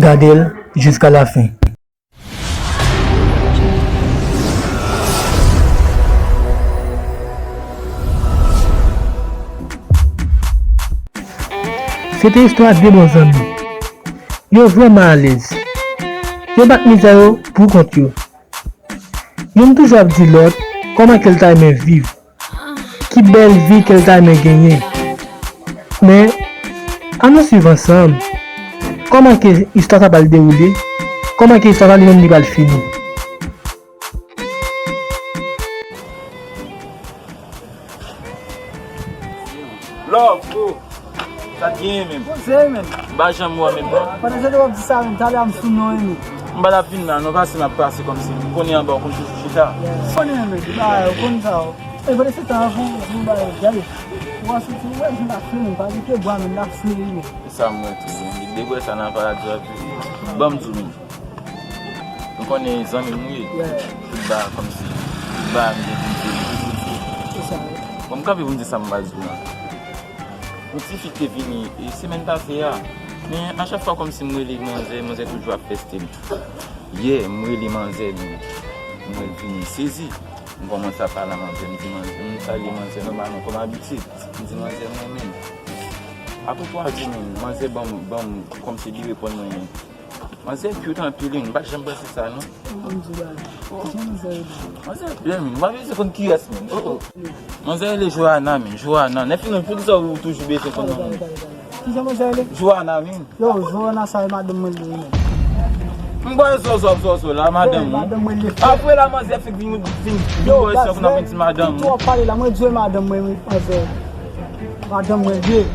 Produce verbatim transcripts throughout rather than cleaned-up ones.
Gade l jiska lafen. Se te istwa de bon zanmi. Yo vrèman alèz. Yo bat mizè yo pou kont yo. Youn toujou ap di lòt kòman ke l ta renmen viv, ki bèl vi ke l ta renmen genyen. Men, ann nou swiv ansanm kòman ke istwa sa pral dewoule, kòman ke istwa sa li menm li pral fini. Love, bro. Sa t genyen menm? Poze, menm. M pa janm wè menm, non. Pandan se te w ap di sa menm, talè a m sou non, menm. M pa t ap vin la, non, pase m ap pase kòmsi. M konnen anba, w konn toujou chita. Yeah. M konnen, menm, m konnen sa, w. E, pandan se tan, avan, m ba yo, gade. W a soti, w wè, jan l ap fè, menm, pa kite bwa, menm, l ap fè, menm. E sa m wè tou, menm. Depi w wè sa nan paladi a tou. Ban m di w, menm. M konnen zanmi m wi. Yeah. Tout ba kòmsi. Tout ba m gen pou m di li, pou m di. Se sa, wi. Bon, m kanpe pou m di sa m pral di w la. Yon ti fi te vini, e, semèn pase a. Men a chak fwa kòmsi m rele manzè, manzè toujou ap pèste m. Yè, m rele manzè, men m wè l vini sezi. M kòmanse ap pale a manzè, m di manzè, m salye manzè nòmalman kòm abitid. M di manzè m renmen l. Apre twa jou, men manzè ban m, ban m, kòmsi li reponn mwen, men. Manzè cute anpil, wi, m pa t janm panse sa, non. Mwen di bagay. Kijan manzè rele? Manzè bèl, men. M pa bezwen konn kiyès, men. Oh, oh. Manzè rele Joana, men. Joana. Nèg fini, poukisa ou toujou bezwen konn non? Kijan manzè rele? Joana, men. Yo, Joana sa, e madanm mwen li ye, men. M kwè zozo, zozo la, madanm ou. Madanm mwen li ye. Apre la, manzè fin vin, fin vin bò isit, pou n ap di madanm ou. Twòp pale la, mwen di madanm mwen, wi, manzè. Madanm mwen ye.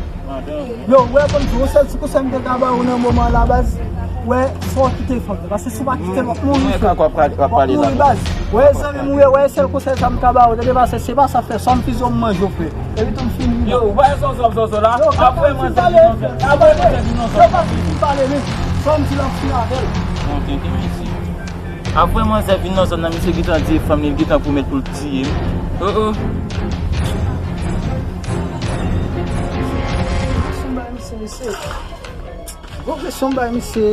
Yo, wè, konn di, yon sèl ti konsèy m te ka ba ou nan moman la, baz. Wè, fò w kite fanm nan, paske si w pa kite l, w ap mouri, frè. W ap mouri, baz. Wè, zanmi m, wè, wè, sèl konsèy sa m ka ba ou, tande, paske se pa sa fè, sa m fizo m manje w, frè. Epi tou m fini. Yo, wè, zozo, zozo la. Yo, apre mwen, se vin nan zòn. Apre mwen, se vin nan zòn. Yo, pa fin pale, men. Sa m di la, m fini avè l. Ok, ok, mèsi. Apre manzè vin nan zòn nan, misye gentan di fanm li, li gentan pwomèt pou l tiye m. Oh, oh. Gwo presyon bay misye, mesye. Gwo presyon bay misye.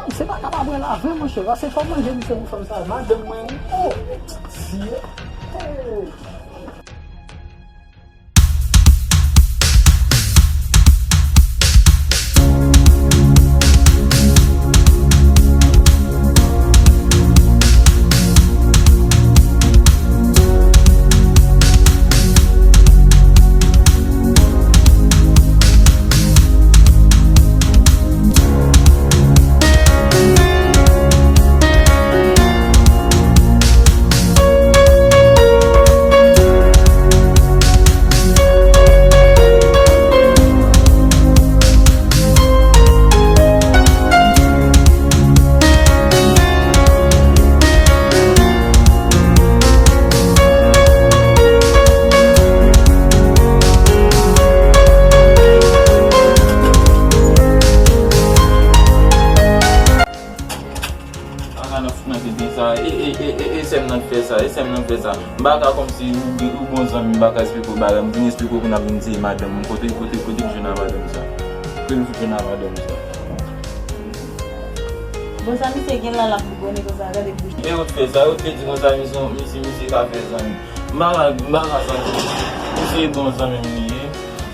Misye pa ka pa pran laven, monchè. Paske fò manje misye pou fanm sa. Madanm mwen, oh, Dye. Oh. Kaka nan fout nan tenten sa. E, e, e, e, e sè m nan k fè sa, e sè m nan k fè sa. M pa ka kòmsi ou, ou bon zanmi, m pa ka eksplike w bagay, m vin eksplike w pou n ap vin tiye madanm ou. Kote, kote, kote m jwenn a madanm sa? Kote m fout jwenn a madanm sa? Bon, sa misye gen la, l ap bougonnen konsa, gade bouch. E ou t fè sa, ou t di konsa, misye, misye, misye ka fè zanmi. M pa ka, m pa ka santi misye bon zanmi m li ye.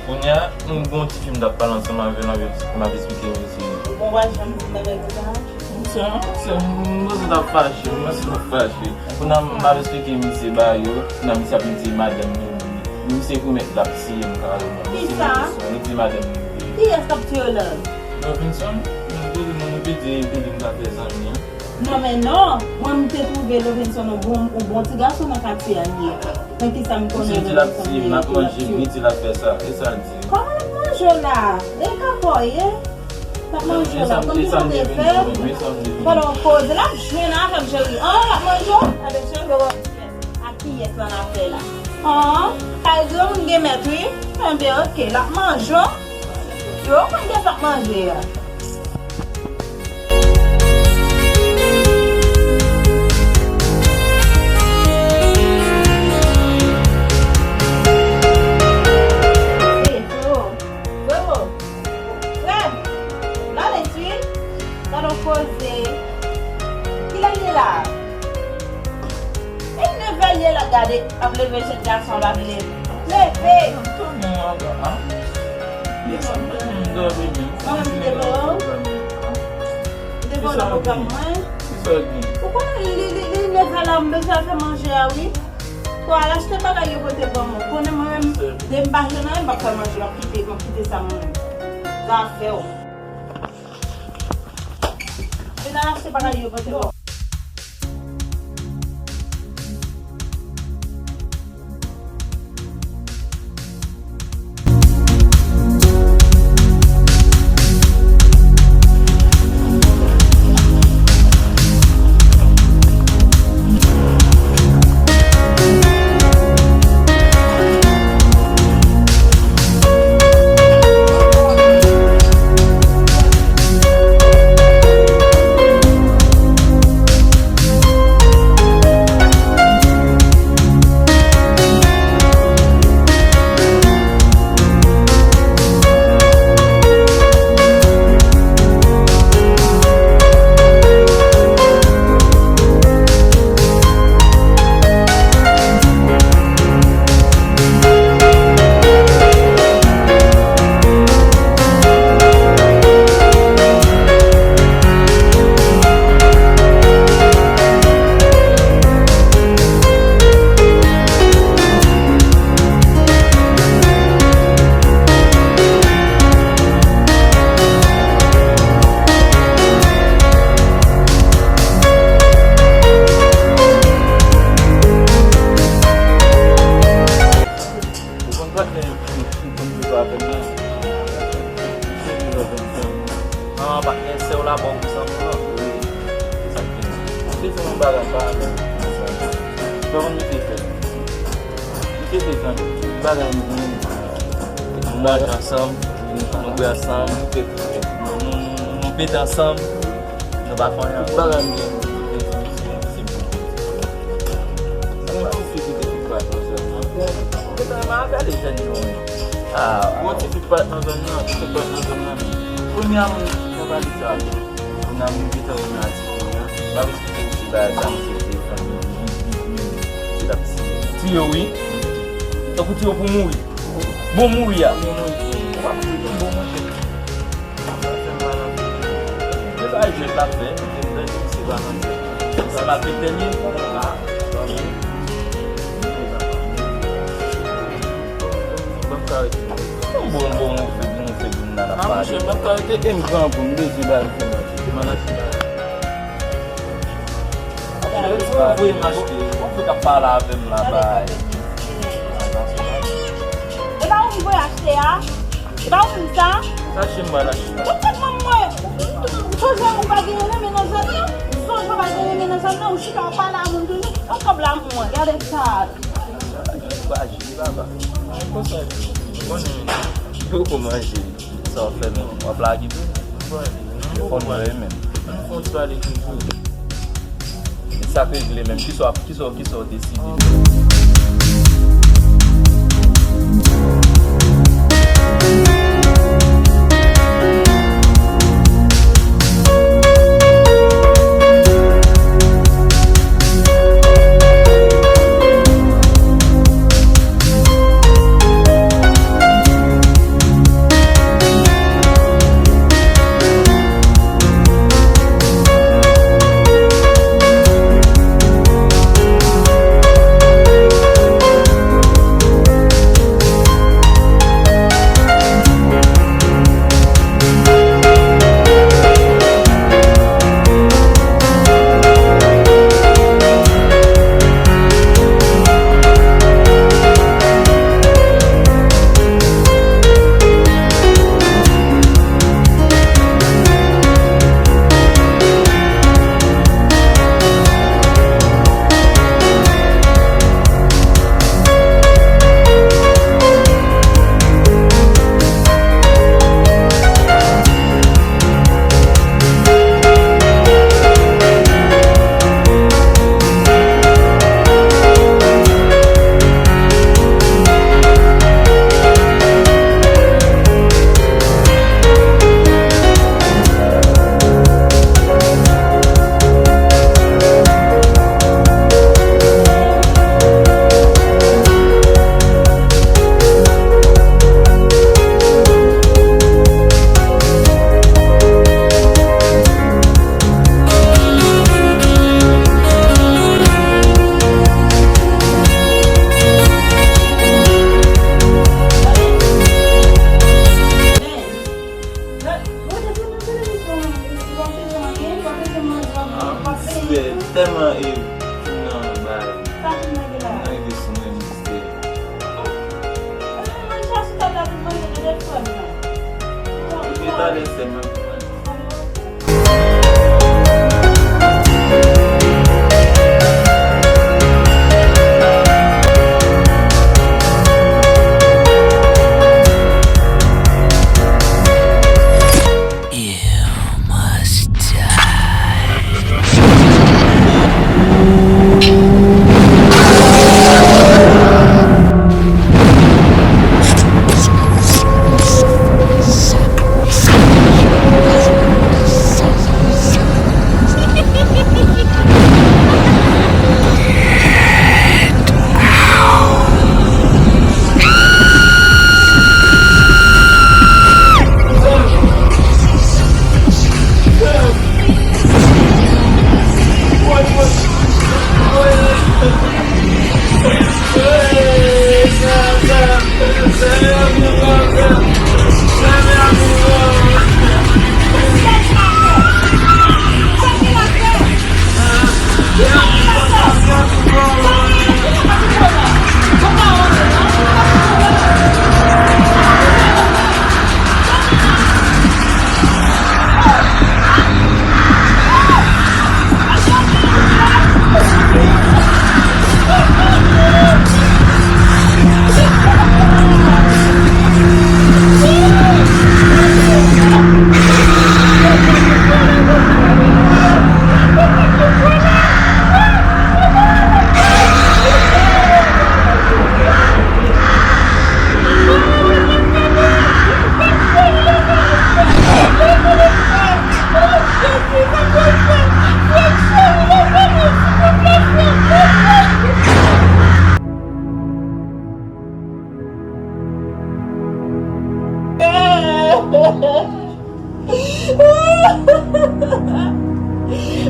Kounye a, m gon ti fi m t ap pale ansanm avè l, m ap, m ap eksplike misye. Bon, w pa janm di bagay konsa. Sa, sa, m panse w t ap fache, m panse w t ap fache. Kounye a, m ap eksplike misye bagay yo, kounye a, misye ap di madanm li, misye pwomèt l ap tiye m kareman. Misye Lovenson, li di madanm li. Kiyès k ap tiye w la? Lovenson, m te di, m te di, m te di m ka fè zanmi an. Non, men non. Mwen, m te twouve Lovenson yon bon, yon bon ti gason nan katye a li ye. Nan ki sa m konnen Lovenson gen pou l ap tiye. Misye di l ap manje, li di l ap fè sa. E sa l di? Kòman l ap manje w la? E ka fò ye? L ap manje w la. Kòm jan w te fè, pandan w poze, l ap jwenn avè m, cheri. An, l ap manje w? Anben, cheri, w ap di a kiyès lan afè la? An, sa vle di yon moun gen mèt, wi. Anben, oke, l ap manje w. Yo konn kiyès l ap manje a. Hey, freo. Freo. Frè. Lale, ti. Mwen menm m dòmi menm. Mwen menm m te bo. M te bo nan pwogram mwen. Kisa w gen? Ou konnen li, li, li leve la, m bezwen fè manje a, wi. Pou al achte bagay yo pote ban mwen. Ou konnen mwen menm, depi m pa jwenn anyen, m p ap fè manje, m ap kite, m ap kite sa mwen menm. Zafè w. Vin al achte bagay yo pote ban mwen. Ou konn patnè m ki konn jwe avè m nan? Misye vin lòt zòn. Ah, patnè sè w la ba w pou zanmi w lan? Wi. Se sa k gen. Misye fè yon bagay m pa renmen. Sa w konn misye fè? Misye fè zanmi. Bagay m gen. Nou manje ansanm, nou bwè ansanm, nou, nou, nou, nou pete ansanm. Nou pa fè anyen. Tout bagay m gen. Gon ti fi ki te fin parèt nan zòn nan. Ou gentan renmen avè l, e jèn li renmen. Ah. Gon ti fi parèt nan zòn nan, ki te parèt nan zòn nan. Premye moun ki nan pale sa. Moun nan moun gentan renmen a ti fi a. M ap eksplike misye bagay sa, misye te fè. Misye t ap tiye. Tiye w, wi. Tankou tiye w pou mouri. Bon mouri a. Bon mouri. Ou pa mouri pou bon manje. Se pa jwèt l ap fè. Se pa petèl ye. Bon, bon, bon, nou fè, nou fè moun nan ap pale. Ah, monchè, m ap arete e m granmoun, m bezwen ba l fè manje. Mwen voye m achte. Ou fè k ap pale avè m la, bay. E pa ou m voye achte a? E pa ou menm sa? Sa chen m ba l achte. Ou konprann mwen? Ou sonje ou pa gen renmen nan zòn nan? Ou sonje ou pa gen renmen nan zòn nan? Ou chita w pale a moun toujou. Yon kòb la pou mwen. Gade sa. Ou pa jwe, papa. Konsa, konnen, yo ko manje. Sa w ap fè menm? W ap lage tou? Fò n wè menm. Ann fè yon ti pale toujou. Sa k regle menm? Kisa w ap, kisa w, kisa w deside fè? Sèlman e pou nan bay. Sa pou mwen gen la? Nan rete sou mwen mistè. Mwen chache sa ta vin manje nan telefòn nan. Ok, talè sèlman pou mwen.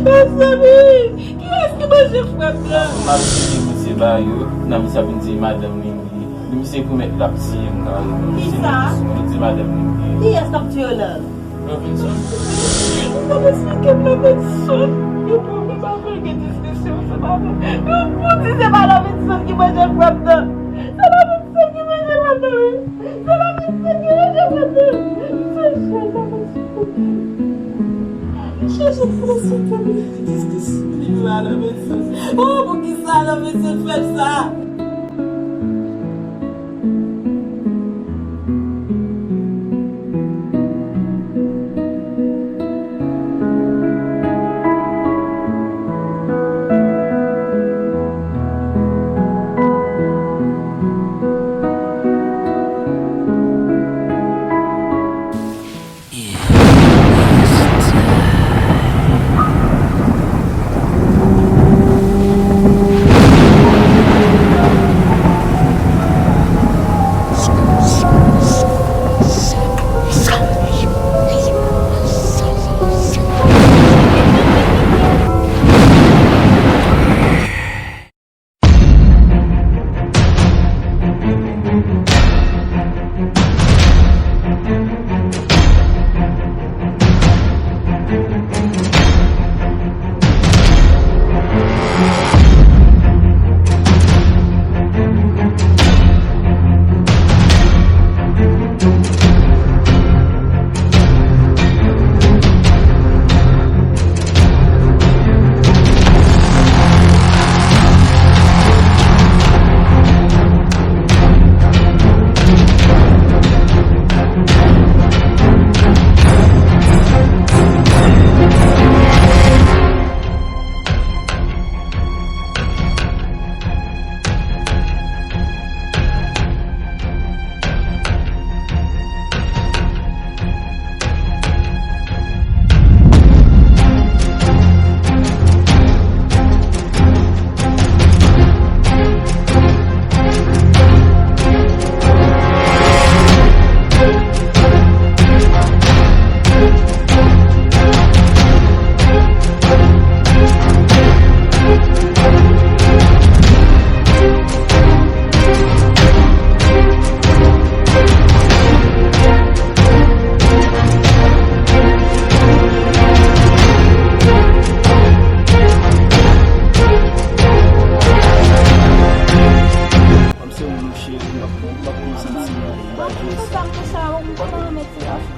Mezanmi, kiyès ki manje frè m nan? M ap di misye ba yo, nan misye ap vin di madanm li m ye. Li misye pwomèt l ap tiye m nan ri. Kisa? Li di madanm li m ye. Kiyès k ap tiye w la? Robinson. Ou konn esplike m Robinson? Yo pwomèt avè l gen diskisyon, se pa vre. Yo pou di se pa Robinson ki manje frè m nan. Se Robinson ki manje frè m nan, wi. Se Robinson ki manje frè m nan. Se chèz Robinson. Chèz Robinson fè m diskisyon. Li pa Robinson. Oh, poukisa Robinson fè m sa?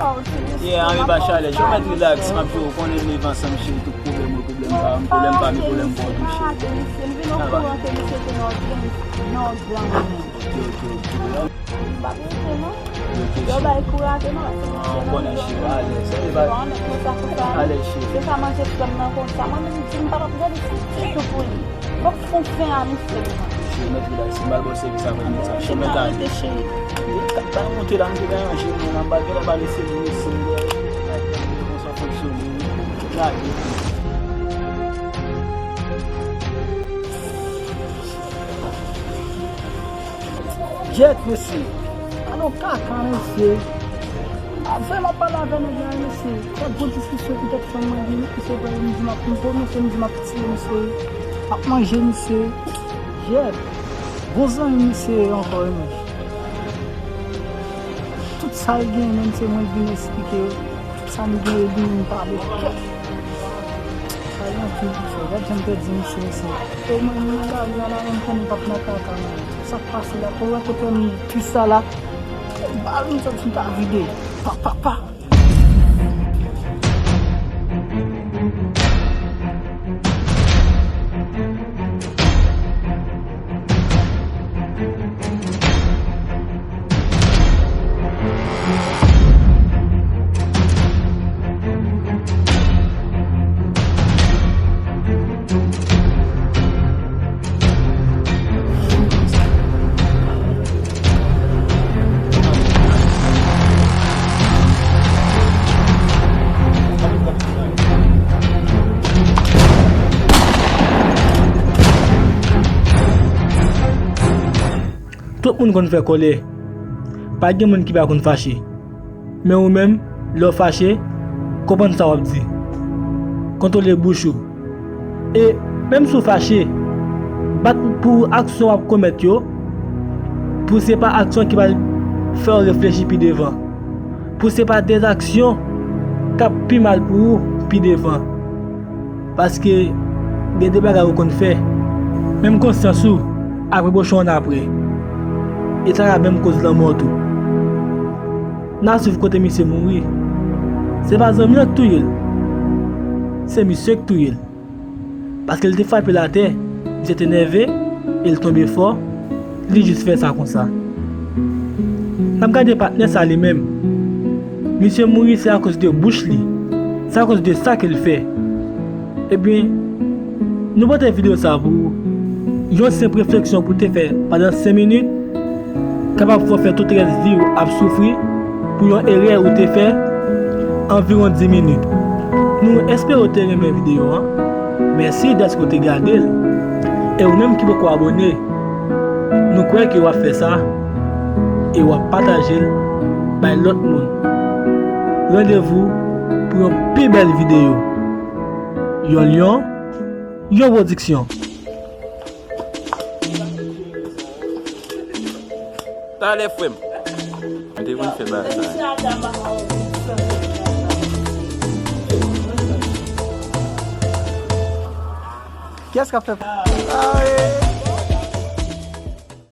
Yeah, anben pa chalè. Jomèt, relax, m ap jwe, ou konnen m leve ansanm, cheri, tout pwoblèm ou, pwoblèm pa m, pwoblèm pa m, pwoblèm pa w tou, cheri. Ok, ok, ok. Ok, cheri. Ah, ou konnen, cheri, alèz. Alèz, cheri. Fòk fon fen a misye. Cheri, mèt relax, m pral ba w sèvis apre mèt sa. Cheri, mèt ale. Cheri, pa rete, cheri. Li t ap bay monte la, m te bay ranje mwen la, m pa t genlè ba mesye vin isit, m te bay konsa fonksyone, wi. Lage. Jèt, mesye. Alo, kaka, mesye. Avè m ap pale avè nèg la, mesye. Fè gwo diskisyon pou tèt fanm mwen vini, misye pral m di m ap, m pwononse, m di m ap tiye misye, m ap manje misye. Jèt, bon zanmi misye ankò, wi, men. Tout sa l genyen, menm se mwen k vin eksplike yo. Tout sa m genyen, li menm pale. Kèt. Sa gen anpil pou fè. Gad jan m pèdi misye, mesye. E mwen, m nan lari a la, menm konnen m p ap nan kaka, men. Sa k pase la, pou wè kote m pis la la. Bal m sot sou ta vide. Pa, pa, pa. Tout moun konn fè kòlè. Pa gen moun ki pa konn fache. Men ou menm, lè w fache, konprann sa w ap di. Kontwole bouch ou. E menm si w fache, bat pou aksyon w ap komèt yo, pou se pa aksyon ki pral fè w reflechi pi devan. Pou se pa de aksyon k ap pi mal pou ou pi devan. Paske gen de bagay ou konn fè, menm konsyans ou ap repwoche w annapre. E sa ka menm koz lanmò tou. N a swiv kote misye mouri. Se pa zanmi an k touye l. Se misye k touye l. Paske l te frape l atè, misye te nève, e l tonbe fò, li jis fè sa konsa. N ap gade patnè sa li menm. Misye mouri se akoz de bouch li. Se akoz de sa ke l fè. Ebyen, nou pote videyo sa pou ou. Yon senp refleksyon pou w te fè pandan senk minit kapab fè w fè tout rès vi w ap soufri pou yon erè ou te fè anviwon dis minit. Nou espere w te renmen videyo an. Mèsi dèske w te gade l. E ou menm ki poko abòne, nou kwè ke w ap fè sa e w ap pataje l bay lòt moun. Randevou pou yon pi bèl videyo. Yon Lyon, yon pwodiksyon. Talè, frè m. Mwen te vin fè bagay sa. Kiyès k ap fè?